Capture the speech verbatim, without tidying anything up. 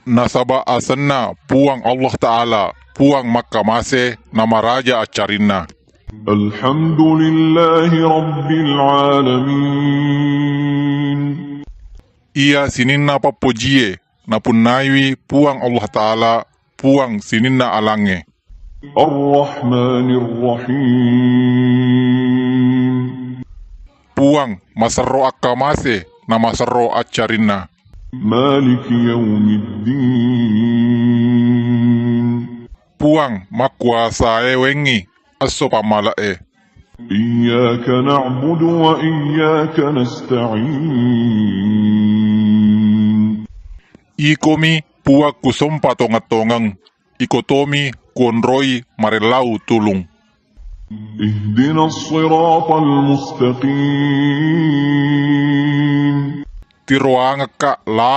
Nasaba asenna Puang Allah Ta'ala, Puang makkamase namaraja accarinna. الحمد لله رب العالمين. Iya sininna pappojie napunnaiwi Puang Allah Ta'ala, Puang sininna alangnge. الرحمن الرحيم. Puang maserro akkamase na maserro accarinna. مالك يوم الدين. Puang makkuasae wengngi esso pammale'e. إياك نعبد وإياك نستعين. Ikomi Puang kusompa tongeng-tongeng, iko tomi kuonroi marellau tulung. اهدنا الصراط المستقيم. Tiroangekka la